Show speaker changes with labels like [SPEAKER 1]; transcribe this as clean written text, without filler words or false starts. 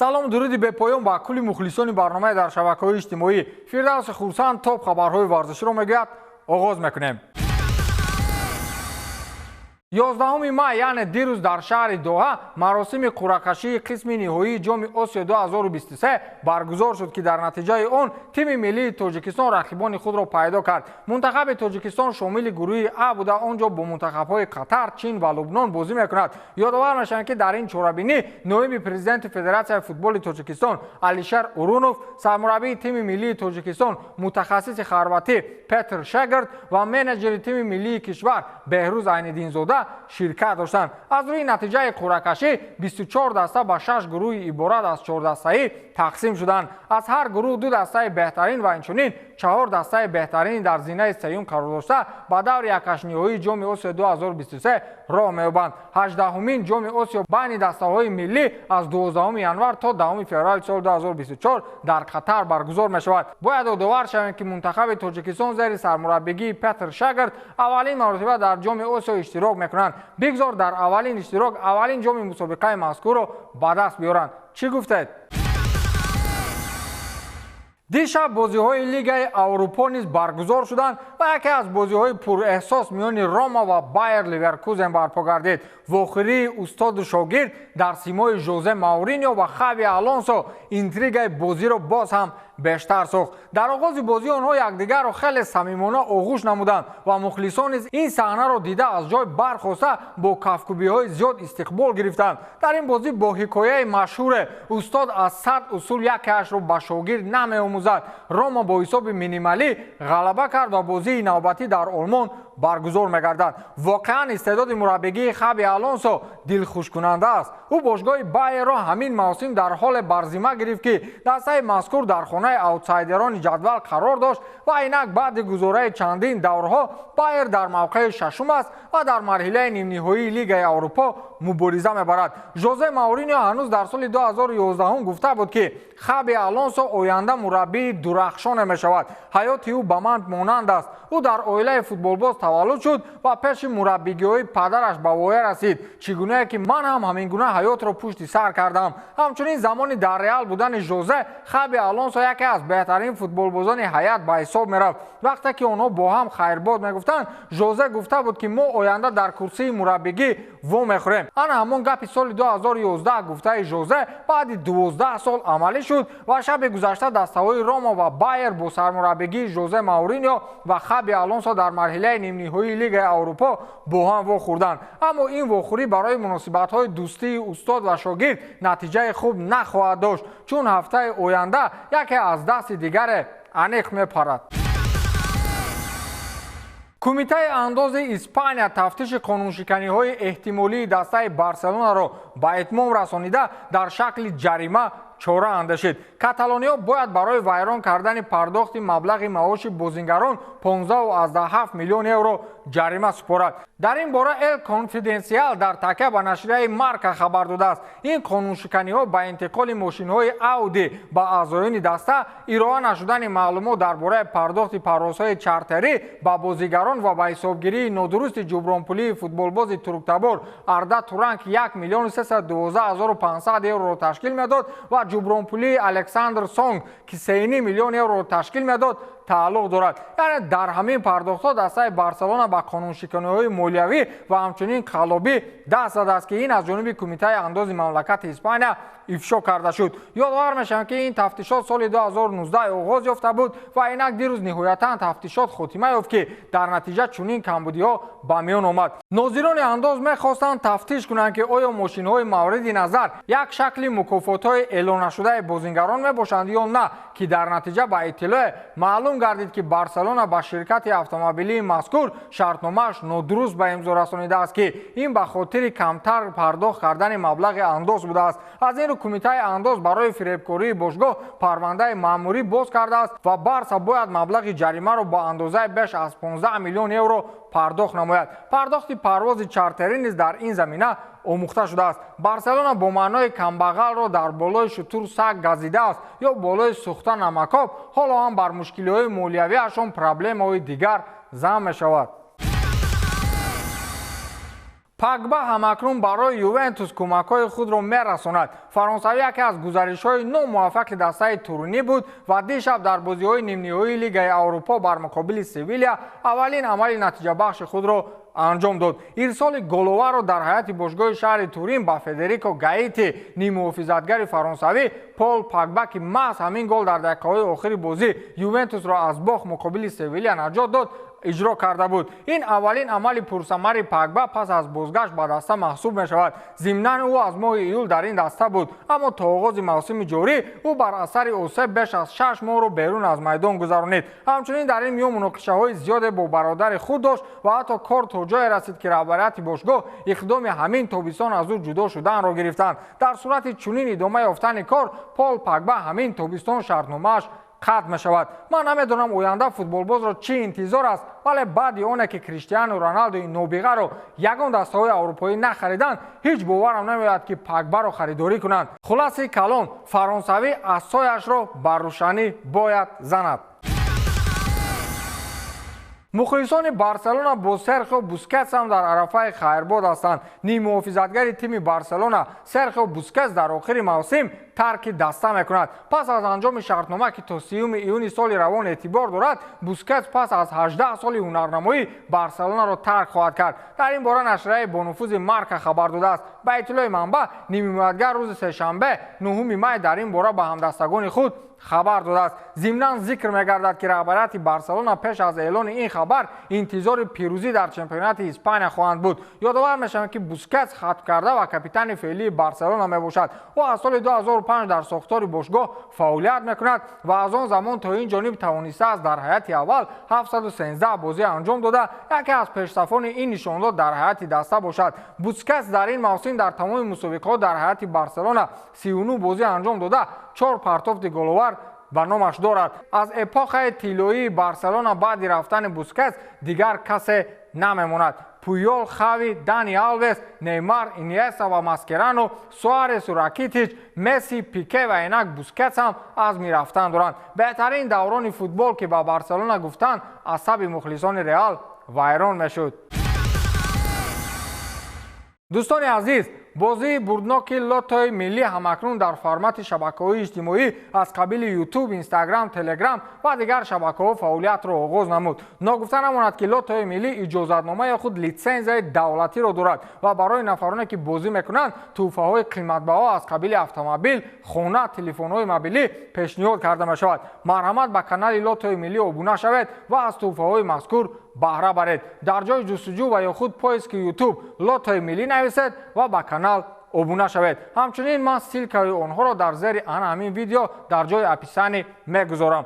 [SPEAKER 1] Салому дуруди бепоён ба кулли мухлисони барномаи дар шабакаҳои иҷтимоӣ. Фирдавси Хурсанд топ хабарҳои варзиширо мегӯяд. Оғоз мекунем. 11 май, яъне дирӯз, дар шаҳри Доҳа маросими қуръакашии қисми ниҳоии Ҷоми Осиё 2023 баргузор шуд, ки дар натиҷаи он тими миллии Тоҷикистон рақибони худро пайдо кард. Мунтахаби Тоҷикистон шомили гурӯҳи А буда, он ҷо бо мунтахабҳои Қатар, Чин ва Лубнон бозӣ мекунад. Ёдовар мешавем, ки дар ин чорабинӣ ноиби президенти Федератсияи футболи Тоҷикистон Алишер Урунов, сармураббии тими миллии Тоҷикистон мутахассиси хорватӣ Петр Шегард ва менеҷери тими миллии кишвар Беҳрӯз Айниддинзода ширкат доштанд. Аз рӯи натиҷаи қуръакашӣ 24 даста ба 6 гурӯҳи иборат аз 4 дастаӣ тақсим шуданд. Аз ҳар гурӯҳ ду дастаи беҳтарин ва инчунин 4 дастаи беҳтарин дар зинаи сеюм қарор дошта ба даври якашниҳоии Ҷоми Осиё 2023 роҳ меёбанд. 18-умин Ҷоми Осиё байни дастаҳои миллӣ аз 12 январ то 10 феврали соли 2024 дар Қатар баргузор мешавад. Бояд ёдовар шавем, ки мунтахаби Тоҷикистон зери сармураббигии Петр Шагард аввалин маротиба дар Ҷоми Осиё иштирок мекунанд. Бигзор дар аввалин иштирок аввалин ҷоми мусобиқаи мазкурро ба даст биёранд. Чӣ гуфтед? Дишаб бозиҳои Лигаи Аврупо низ баргузор шуданд ва яке аз бозиҳои пурэҳсос миёни Рома ва Байер Ливеркузен барпо гардид. Вохӯрии устоду шогирд дар симои Жозе Мауриньо ва Хави Алонсо интригаи бозиро боз ҳам бештар сохт. Дар оғози бозӣ онҳо якдигарро хеле самимона оғӯш намуданд ва мухлисон низ ин саҳнаро дида аз ҷой бархоста бо кафкӯбиҳои зиёд истиқбол гирифтанд. Дар ин бозӣ бо ҳикояи машҳуре «Устод аз 100 усул якеашро ба шогирд намеомӯзад», Рома бо ҳисоби минималӣ ғалаба кард ва бозии навбатӣ дар Олмон баргузор мегардад. Воқеан, истеъдоди мураббигии Хаби Алонсо дилхушкунанда аст. Ӯ бошгоҳи Байерро ҳамин мавсим дар ҳоле бар зимма гирифт, ки дастаи мазкур дар хонаи аутсайдерони ҷадвал қарор дошт ва инак баъди гузораи чандин даврҳо Байер дар мавқеи шашум аст ва дар марҳилаи нимниҳоии Лигаи Аврупо мубориза мебарад. Жозе Мауриньо ҳанӯз дар соли 2011 гуфта буд, ки Хаби Алонсо оянда мураббии дурахшоне мешавад. Ҳаёти ӯ ба ман монанд аст. Ӯ дар оилаи футболбоз таваллуд шуд ва пеши мураббигиҳои падараш ба воя расид, чӣ гунае ки ман ҳам ҳамин гуна ҳаётро пушти сар кардам. Ҳамчунин замони дар Реал будани Жозе, Хаби Алонсо яке аз беҳтарин футболбозони ҳаят ба ҳисоб мерафт. Вақте ки онҳо бо ҳам хайрбод мегуфтанд, Жозе гуфта буд, ки мо оянда дар курсии мураббигӣ вомехӯрем. Ана ҳамон гапи соли 2011 гуфтаи Жозе баъди 12 сол амалӣ шуд ва шаби гузашта дастаҳои Рома ва Байер бо сармураббигии Жозе Мауриньо ва Хаби Алонсо дар марҳилаи нимниҳоии Лигаи Аврупо бо ҳам вохӯрданд. Аммо ин вохӯрӣ барои муносибатҳои дӯстии устод ва шогирд натиҷаи хуб нахоҳад дошт, чун ҳафтаи оянда яке аз дасти дигаре аниқ мепарад. Кумитаи андози Испания тафтиши қонуншиканиҳои эҳтимолии дастаи Барселонаро ба итмом расонида, дар шакли ҷарима чора андешид. Каталониё бояд барои вайрон кардани пардохти маблағи маоши бозингарон 15,7 миллион евро ҷарима супорад. Дар ин бора Эл Конфиденсиал дар такя ба нашрияи Марка хабар додааст. Ин қонуншиканиҳо ба интиқоли мошинҳои Ауди ба аъзоёни даста, ироа нашудани маълумот дар бораи пардохти парвозҳои чартерӣ ба бозигарон ва ба ҳисобгирии нодурусти ҷубронпулии футболбози турктабор Арда Туран, ки 1 312 500 евроро ташкил медод, ва ҷубронпулии Александр Сонг, ки 3,5 миллион евроро ташкил медод, тааллуқ дорад. Яъне дар ҳамин пардохтҳо дастаи Барселона ба қонуншиканиҳои молиявӣ ва ҳамчунин қаллобӣ даст задааст, ки ин аз ҷониби кумитаи андози мамлакати Испания ифшо карда шуд. Ёдовар мешавем, ки ин тафтишот соли 2019 оғоз ёфта буд ва инак дирӯз ниҳоятан тафтишот хотима ёфт, ки дар натиҷа чунин камбудиҳо ба миён омад. Нозирони андоз мехостанд тафтиш кунанд, ки оё мошинҳои мавриди назар як шакли мукофотҳои эълон нашудаи бозингарон мебошанд ё на, ки дар натиҷа ба иттилоъе маълум гардид, ки Барселона ба ширкати автомобилии мазкур шартномааш нодуруст ба имзо расонидааст, ки ин ба хотири камтар пардохт кардани маблағи андоз будааст. Аз ин рӯ кумитаи андоз барои фиребкории бошгоҳ парвандаи маъмурӣ боз кардааст ва Барса бояд маблағи ҷаримаро ба андозаи беш аз 15 миллион евро пардохт намояд. Пардохти парвози чартерӣ низ дар ин замина омӯхта шудааст. Барселона бо маънои камбағалро дар болои шутур саг газидааст ё болои сӯхта намакоб, ҳоло ҳам бар мушкилиҳои молиявиашон проблемаҳои дигар зам мешавад. Пагба ҳамакнун барои Ювентус кӯмакҳои худро мерасонад. Фаронсавӣ яке аз гузаришҳои номуваффақи дастаи Туринӣ буд ва дишаб дар бозиҳои нимниҳоии Лигаи Аврупо бар муқобили Севилия аввалин амали натиҷабахши худро анҷом дод. Ирсоли головаро дар ҳайати бошгоҳи шаҳри Турин ба Федерико Гаити, ниммуҳофизатгари фаронсавӣ Пол Пагба, ки маҳз ҳамин гол дар дақиқаҳои охири бозӣ Ювентусро аз бохт муқобили Севилия наҷот дод, иҷро карда буд. Ин аввалин амали пурсамари Пагба пас аз бозгашт ба даста маҳсуб мешавад. Зимнан ӯ аз моҳи июл дар ин даста буд, аммо то оғози мавсими ҷорӣ ӯ бар асари осеб беш аз 6 моҳро берун аз майдон гузаронид. Ҳамчунин дар ин миён муноқишаҳои зиёде бо бародари худ дошт ва ҳатто кор то ҷое расид, ки раҳбарияти бошгоҳ иқдоми ҳамин тобистон аз ӯ ҷудо шуданро гирифтанд. Дар сурати чунин идома ёфтани кор, Пол Пагба ҳамин тобистон шартномааш қатъ мешавад. Ман намедонам оянда футболбозро чӣ интизор аст, вале баъди оне ки Криштиану Роналдои нобиғаро ягон дастаҳои аврупоӣ нахариданд, ҳеҷ боварам намеояд, ки Пагбаро харидорӣ кунанд. Хулоси калон, фаронсавӣ асояшро бар рӯшанӣ бояд занад. Мухлисони Барселона бо Серхио Бускетс ҳам дар арафаи хайрбод ҳастанд. Ниммуҳофизатгари тими Барселона Серхио Бускетс дар охири мавсим тарки даста мекунад. Пас аз анҷоми шартнома, ки то 30 июни соли равон эътибор дорад, Бускетс пас аз 18 соли ҳунарнамоӣ Барселонаро тарк хоҳад кард. Дар ин бора нашрияи бонуфузи Марка хабар додааст. Ба иттилои манбаъ, нимҳимоятгар рӯзи сешанбе 9 май дар ин бора ба ҳамдастагони худ хабар додааст. Зимнан зикр мегардад, ки раҳбарияти Барселона пеш аз эълони ин хабар интизори пирӯзӣ дар чемпионати Испания хоҳанд буд. Ёдовар мешавем, ки Бускетс хатмкарда ва капитани феълии Барселона мебошад. Ӯ аз соли 2005 дар сохтори бошгоҳ фаъолият мекунад ва аз он замон то ин ҷониб тавонистааст дар ҳайати аввал 713 бозӣ анҷом дода, яке аз пешсафони ин нишондод дар ҳайати даста бошад. Бускетс дар ин мавсим дар тамоми мусобиқаҳо дар ҳайати Барселона 39 бозӣ анҷом дода, 4 партофти головар ба номаш дорад. Аз эпохаи тиллоии Барселона баъди рафтани Бускетс дигар касе намемонад. Пуйол, Хави, Дани Алвес, Неймар, Иниеста ва Маскерано, Суаресу Ракитич, Месси, Пике ва инак Бускетс ҳам азми рафтан доранд. Беҳтарин даврони футбол, ки ба Барселона гуфтанд, асаби мухлисони Реал вайрон мешуд. Дӯстони азиз, бозии бурдноки лотои миллӣ ҳамакнун дар формати шабакаҳои иҷтимоӣ аз қабили Ютуб, Инстаграм, Телеграм ва дигар шабакаҳо фаъолиятро оғоз намуд. Ногуфта намонад, ки лотои миллӣ иҷозатнома ё худ литсензияи давлатиро дорад ва барои нафароне, ки бозӣ мекунанд, тӯҳфаҳои қиматбаҳо аз қабили автомобил, хона, телефонҳои мобилӣ пешниҳод карда мешавад. Марҳамат, ба канали лотои миллӣ обуна шавед ва аз тӯҳфаҳои мазкур баҳра баред. Дар ҷои ҷустуҷӯ ва ё худ поиски Ютуб лотои миллӣ нависед ва ба канал обуна шавед. Ҳамчунин ман ссылкаи онҳоро дар зери ана ҳамин видео дар ҷои описание мегузорам.